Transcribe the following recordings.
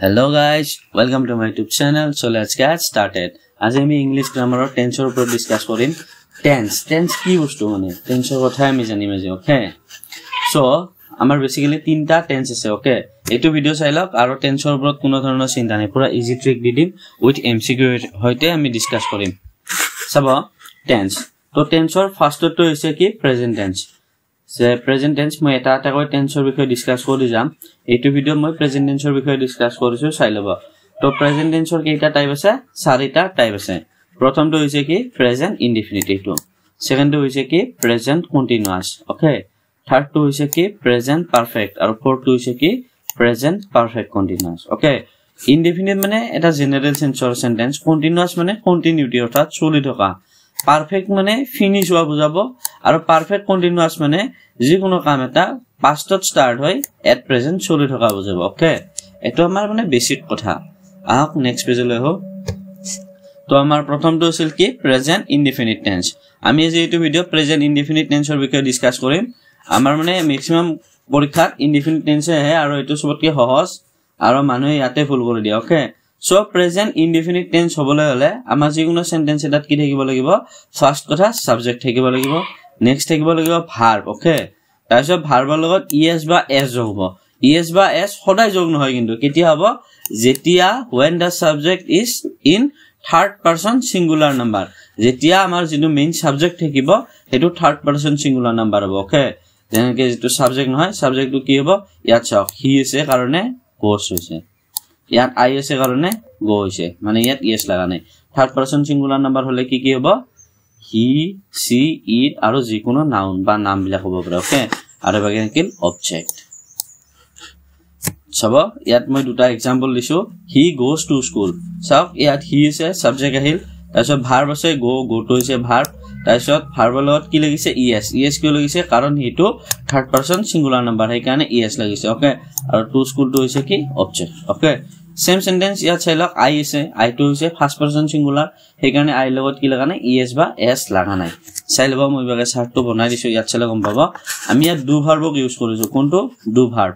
Hello guys, welcome to my YouTube channel. So let's get started. আজি আমি English গ্ৰামাৰৰ টেন্সৰ ওপৰত discuss কৰিম। Tense কি বস্তু, মানে টেন্সৰ কথাই আমি জানিম আজি। অ'কে, চ' আমাৰ বেচিকেলি তিনিটা টেন্স আছে। অ'কে, এইটো ভিডিঅ' চাই লওক আৰু টেন্সৰ ওপৰত কোনো ধৰণৰ চিন্তা নাই, পুৰা ইজি ট্ৰিক দি দিম উইথ MCQ সৈতে আমি ডিছকাছ কৰিম। চাব টেন্স, তো টেন্সৰ ফাৰ্ষ্টটো হৈছে কি প্ৰেজেণ্ট টেন্স। যে প্ৰেজেণ্ট টেন্স মই এটা এটাকৈ টেন্সৰ বিষয়ে ডিছকাছ কৰি যাম। এইটো ভিডিঅ'ত মই প্ৰেজেণ্ট টেন্সৰ বিষয়ে ডিছকাছ কৰিছোঁ, চাই ল'ব। তো প্ৰেজেণ্ট টেন্সৰ কেইটা টাইপ আছে? চাৰিটা টাইপ আছে। প্ৰথমটো হৈছে কি প্ৰেজেণ্ট ইনডিফিনিট, এইটো। ছেকেণ্ডটো হৈছে কি প্ৰেজেণ্ট কণ্টিনিউৱাছ, অ'কে। থাৰ্ডটো হৈছে কি প্ৰেজেণ্ট পাৰফেক্ট, আৰু ফ'ৰ্থটো হৈছে কি present perfect continuous. Okay, indefinite মানে এটা জেনেৰেল চেন্সৰ চেণ্টেন্স, কণ্টিনিউৱাছ মানে কণ্টিনিউটি অৰ্থাৎ চলি থকা, পাৰফেক্ট মানে ফিনিছ হোৱা বুজাব, আৰু পাৰফেক্ট কণ্টিনিউৱাছ মানে যিকোনো কাম এটা পাষ্টত ষ্টাৰ্ট হৈ এট প্ৰেজেণ্ট চলি থকা বুজাব। অ'কে, এইটো আমাৰ মানে বেছিক কথা। আহক নেক্সট পেজলৈ আহোঁ। তো আমাৰ প্ৰথমটো আছিল কি প্ৰেজেণ্ট ইনডিফিনিট টেন্স। আমি আজি এইটো ভিডিঅ' প্ৰেজেণ্ট ইনডিফিনিট টেন্সৰ বিষয়ে ডিছকাছ কৰিম। আমাৰ মানে মেক্সিমাম পৰীক্ষাত ইনডিফিনিট টেন্সে আহে আৰু এইটো চবতকৈ সহজ আৰু মানুহে ইয়াতে ভুল কৰি দিয়ে। Okay, so present indefinite tense হ'বলৈ হ'লে আমাৰ যিকোনো চেণ্টেন্স এটাত কি থাকিব লাগিব? ফাৰ্ষ্ট কথা ছাবজেক্ট থাকিব লাগিব, নেক্সট থাকিব লাগিব ভাৰ্ব। অ'কে, তাৰপিছত ভাৰ্বৰ লগত ই এছ বা এছ যোগ হ'ব। ই এছ বা এছ সদায় যোগ নহয়, কিন্তু কেতিয়া হ'ব? যেতিয়া when the subject is in third person singular number, যেতিয়া আমাৰ যিটো মেইন ছাবজেক্ট থাকিব সেইটো থাৰ্ড পাৰ্চন ছিংগুলাৰ নাম্বাৰ হ'ব। অ'কে, যেনেকৈ যিটো ছাবজেক্ট নহয়, ছাবজেক্টটো কি হ'ব? ইয়াত চাওক, হি আছে কাৰণে গ'ছ হৈছে, ইয়াত আই আছে কাৰণে গ' হৈছে, মানে ইয়াত ইয়েছ লগা নাই। থাৰ্ড পাৰ্চন ছিংগুলাৰ নাম্বাৰ হ'লে কি কি হ'ব? হি, চি, it আৰু যিকোনো নাউন বা নামবিলাক হ'ব পাৰে। অ'কে, আৰু বাকী থাকিল অবজেক্ট। চাব, ইয়াত মই দুটা এক্সাম্পল দিছোঁ। He goes to school. চাওক, ইয়াত হি আছে, ছাবজেক্ট আহিল, তাৰপিছত ভাৰ্ব আছে গ', গ'টো হৈছে ভাৰ্ব, তাৰপিছত ভাৰ্বৰ লগত কি লাগিছে? ই এছ। ই এছ কিয় লাগিছে? কাৰণ সিটো থাৰ্ড পাৰ্চন ছিংগুলাৰ নাম্বাৰ, সেইকাৰণে ই এছ লাগিছে। অ'কে, আৰু টু স্কুলটো হৈছে কি অবজেক্ট। অ'কে, চেম চেণ্টেন্স ইয়াত চাই লওক, আই আছে, আইটো হৈছে ফাৰ্ষ্ট পাৰ্চন ছিংগুলাৰ, সেইকাৰণে আইৰ লগত কি লগা নাই? ই এছ বা এছ লগা নাই। চাই ল'ব, মই ইভাগে চাৰ্টটো বনাই দিছোঁ, ইয়াত চালে গম পাব। আমি ইয়াত do ভাৰ্বক ইউজ কৰিছোঁ। কোনটো? Do verb.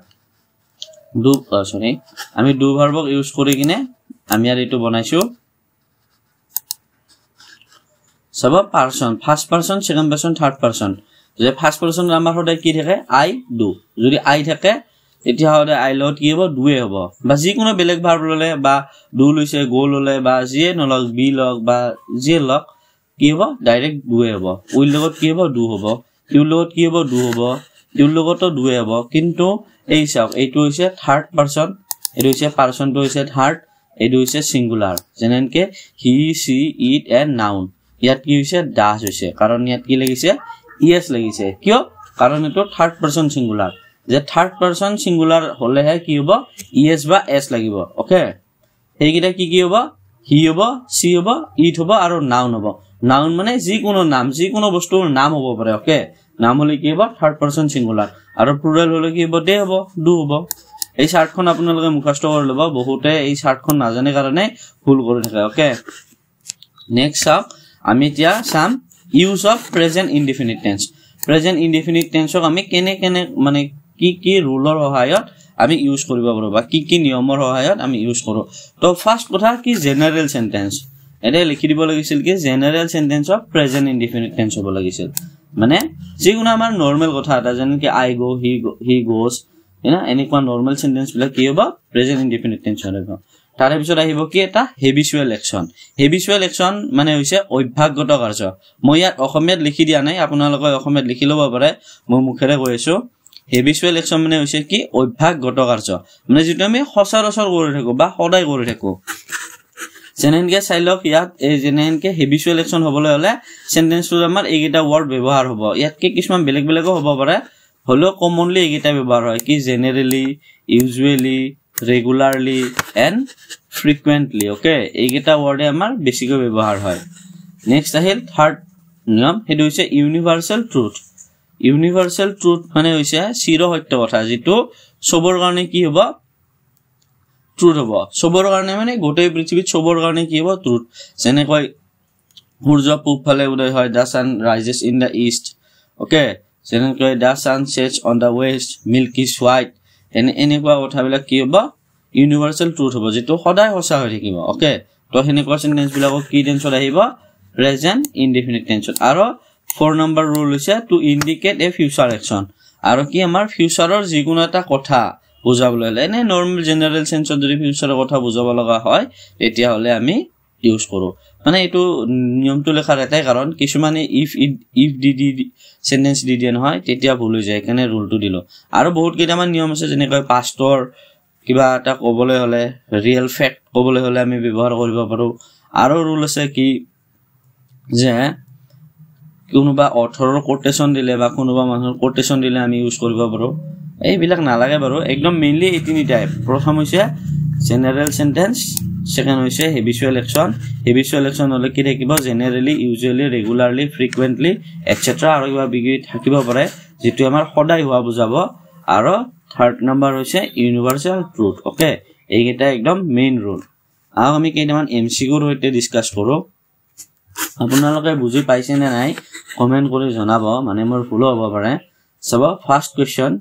Do চৰি, আমি do ভাৰ্বক ইউজ কৰি কিনে আমি ইয়াত এইটো বনাইছোঁ। চাব, person, first person, second person, third person. যে ফাৰ্ষ্ট পাৰ্চন আমাৰ সদায় কি থাকে? আই do. যদি আই থাকে তেতিয়া সদায় আইৰ লগত কি হ'ব? ডুৱে হ'ব। বা যিকোনো বেলেগ ভাৰ্ব ল'লে, বা do লৈছে, গ' ল'লে, বা যিয়ে নলওক, বি লওক বা যিয়ে লওক, কি হ'ব? ডাইৰেক্ট ডুৱে হ'ব। উইৰ লগত কি হ'ব? Do হ'ব। ইউৰ লগত কি হ'ব? Do হ'ব। ইউৰ লগতো ডুৱে হ'ব। কিন্তু এই চাওক, এইটো হৈছে থাৰ্ড পাৰ্চন, এইটো হৈছে পাৰ্চনটো হৈছে থাৰ্ড, এইটো হৈছে ছিংগুলাৰ। যেনেকে he, she, it and noun. ইয়াত কি হৈছে? ডাছ হৈছে, কাৰণ ইয়াত কি লাগিছে? ই এছ লাগিছে। কিয়? কাৰণ এইটো থাৰ্ড পাৰ্চন ছিংগুলাৰ। যে থাৰ্ড পাৰ্চন ছিংগুলাৰ হ'লেহে কি হ'ব? ই এছ বা এছ লাগিব। অ'কে, সেইকেইটা কি কি হ'ব? হি হ'ব, চি হ'ব, it হ'ব আৰু নাউন হ'ব। নাউন মানে যিকোনো নাম, যিকোনো বস্তুৰ নাম হ'ব পাৰে। অ'কে, নাম হ'লে কি হ'ব? Third person singular. আৰু প্লুৰেল হ'লে কি হ'ব? দে হ'ব, do হ'ব। এই চাৰ্টখন আপোনালোকে মুখস্থ কৰি ল'ব, বহুতে এই চাৰ্টখন নাজানে কাৰণে ভুল কৰি থাকে। অ'কে, নেক্সট চাওক, আমি এতিয়া চাম use of present indefinite tense. Present indefinite টেন্সক আমি কেনে কেনে মানে কি কি ৰুলৰ সহায়ত আমি ইউজ কৰিব পাৰোঁ বা কি কি নিয়মৰ সহায়ত আমি ইউজ কৰোঁ। তো ফাৰ্ষ্ট কথা কি? General sentence. এতিয়া লিখি দিব লাগিছিল কি general sentence of present indefinite tense হ'ব লাগিছিল। মানে যিকোনো আমাৰ নৰ্মেল কথা এটা, যেনেকে I go, he goes, এনেকুৱা নৰ্মেল চেণ্টেন্সবিলাক কি হ'ব? প্ৰেজেণ্ট ইনডিফিনিট টেন্স হ'ব। তাৰে পিছত আহিব কি এটা হেবিচুৱেল একশ্যন। হেবিচুৱেল একশ্যন মানে হৈছে অভ্যাসগত কাৰ্য। মই ইয়াত অসমীয়াত লিখি দিয়া নাই, আপোনালোকে অসমীয়াত লিখি ল'ব পাৰে, মই মুখেৰে কৈ আছোঁ। হেবিচুৱেল একশ্যন মানে হৈছে কি অভ্যাসগত কাৰ্য, মানে যিটো আমি সচৰাচৰ কৰি থাকোঁ বা সদায় কৰি থাকোঁ। যেনেকে চাই লওক, ইয়াত এই যেনেকে হেবিচুৱেল একশ্যন হ'বলৈ হ'লে চেণ্টেন্সটোত আমাৰ এইকেইটা ৱৰ্ড ব্যৱহাৰ হ'ব। ইয়াতকৈ কিছুমান বেলেগ বেলেগো হ'ব পাৰে, হ'লেও কমনলি এইকেইটা ব্যৱহাৰ হয়। কি generally, usually, regularly and frequently. Okay, এইকেইটা ৱৰ্ডে আমাৰ বেছিকৈ ব্যৱহাৰ হয়। নেক্সট আহিল থাৰ্ড নিয়ম, সেইটো হৈছে ইউনিভাৰ্চেল ট্ৰুথ। ইউনিভাৰ্চেল ট্ৰুথ মানে হৈছে চিৰ সত্য কথা, যিটো চবৰ কাৰণে কি হ'ব? ট্ৰুথ হ'ব। চবৰ কাৰণে মানে গোটেই পৃথিৱীত চবৰ কাৰণে কি হ'ব? ট্ৰুথ। যেনেকৈ সূৰ্য পূব ফালে উদয় হয়, the sun rises in the east. Okay, যেনেকৈ the sun sets on the west, milk is white, এনেকুৱা কথাবিলাক কি হ'ব? ইউনিভাৰ্চেল ট্ৰুথ হ'ব, যিটো সদায় সঁচা হৈ থাকিব। অ'কে, তো সেনেকুৱা চেণ্টেন্সবিলাকক কি টেন্সত আহিব? প্ৰেজেণ্ট ইনডিফিনিট টেন্সত। আৰু 4 নম্বৰ ৰুল হৈছে to indicate a future action. আৰু কি আমাৰ ফিউচাৰৰ যিকোনো এটা কথা বুজাবলৈ হ'লে, এনেই নৰ্মেল জেনেৰেল চেন্সত যদি ফিউচাৰৰ কথা বুজাব লগা হয় তেতিয়াহ'লে আমি ইউজ কৰোঁ। মানে এইটো নিয়মটো লেখাৰ এটাই কাৰণ, কিছুমানে if if the the sentence দি দিয়ে নহয়, তেতিয়া ভুল হৈ যায়, সেইকাৰণে ৰুলটো দিলোঁ। আৰু বহুত কেইটামান নিয়ম আছে, যেনেকৈ পাষ্টৰ কিবা এটা ক'বলৈ হ'লে, ৰিয়েল ফেক্ট ক'বলৈ হ'লে আমি ব্যৱহাৰ কৰিব পাৰোঁ। আৰু ৰুল আছে কি যে কোনোবা অথৰৰ কোটেশ্যন দিলে বা কোনোবা মানুহৰ কোটেশ্যন দিলে আমি ইউজ কৰিব পাৰোঁ। এইবিলাক নালাগে বাৰু, একদম মেইনলি এই তিনিটাই। প্ৰথম হৈছে জেনেৰেল চেণ্টেন্স, ছেকেণ্ড হৈছে হেবিচুৱেল একশ্যন। হেবিচুৱেল একশ্যন হ'লে কি থাকিব? Generally, usually, regularly, frequently etcetera আৰু কিবা বিগি থাকিব পাৰে, যিটো আমাৰ সদায় হোৱা বুজাব। আৰু থাৰ্ড নম্বৰ হৈছে ইউনিভাৰ্চেল ট্ৰুথ। অ'কে, এইকেইটা একদম মেইন ৰুল। আৰু আমি কেইটামান এম চি কিউৰ সৈতে ডিছকাছ কৰোঁ। আপোনালোকে বুজি পাইছেনে নাই কমেণ্ট কৰি জনাব, মানে মোৰ ভুলো হ'ব পাৰে। চাব, ফাৰ্ষ্ট কুৱেশ্যন,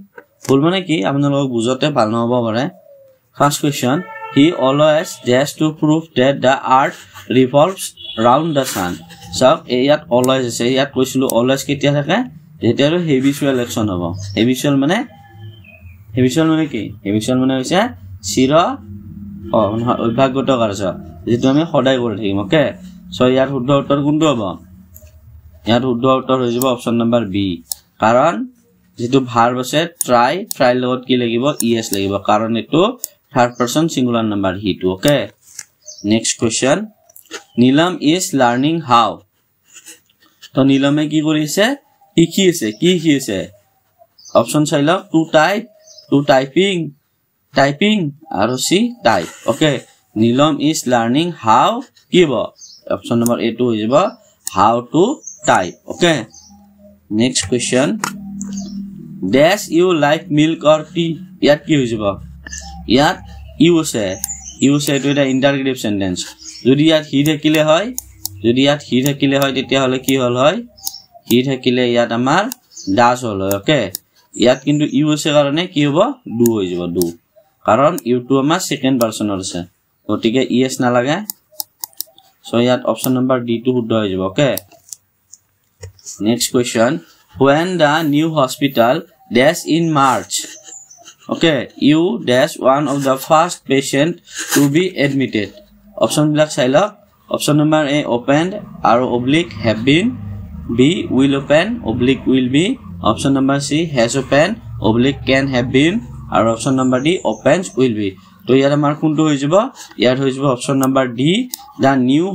ভুল মানে কি আপোনালোকক বুজোতে ভাল নহ'ব পাৰে। First question, he always dash to prove that the earth revolves round the sun. চাওক, এই ইয়াত অলৱেজ আছে, ইয়াত কৈছিলোঁ অলৱেজ কেতিয়া থাকে? যেতিয়া আৰু হেবিচুৱেল একশ্যন হ'ব। হেবিচুৱেল মানে, হেবিচুৱেল মানে কি? হেবিচুৱেল মানে হৈছে চিৰ নহয় অভ্যাসগত কাৰ্য, যিটো আমি সদায় কৰি থাকিম। অ'কে, চ' ইয়াত শুদ্ধ উত্তৰ কোনটো হ'ব? ইয়াত শুদ্ধ উত্তৰ হৈ যাব অপশ্যন নম্বৰ বি। কাৰণ যিটো ভাৰ্ব আছে ট্ৰাই, ট্ৰাইৰ লগত কি লাগিব? ই এছ লাগিব, কাৰণ এইটো থাৰ্ড পাৰ্চন চিংগুলাৰ নাম্বাৰ সিটো। Okay, next question, Neelam is learning how. তো নীলমে কি কৰিছে? শিকি আছে। কি শিকি আছে? অপশ্যন চাই লওক, to type, to typing, typing আৰু C type. Okay, Neelam is learning how কি হ'ব? অপশ্যন নম্বৰ এইটো হৈ যাব how to type. Okay, next question, dash you like milk or tea. ইয়াত কি হৈ যাব? ইয়াত ইউ আছে, ইউ আছে, এইটো এটা ইণ্টাৰগেটিভ চেণ্টেন্স। যদি ইয়াত হি থাকিলে হয়, যদি ইয়াত হি থাকিলে হয় তেতিয়াহ'লে কি হ'ল হয়? হি থাকিলে ইয়াত আমাৰ ডাছ হ'ল হয়। অ'কে, ইয়াত কিন্তু ইউ আছে কাৰণে কি হ'ব? Do হৈ যাব, do, কাৰণ ইউটো আমাৰ ছেকেণ্ড পাৰ্চনত আছে, গতিকে ই এছ নালাগে। চ' ইয়াত অপশ্যন নম্বৰ ডিটো শুদ্ধ হৈ যাব। Okay, next question, when the new hospital dash in March. Okay, you dash one of the first patient to be admitted. অপশ্যনবিলাক চাই লওক। অপশ্যন নম্বৰ এ অপেণ্ড আৰু oblique have been, B will open oblique will be, option number C has open oblique can have been, আৰু option number D opens will be. তো ইয়াত আমাৰ কোনটো হৈ যাব? ইয়াত হৈ যাব option number D, the new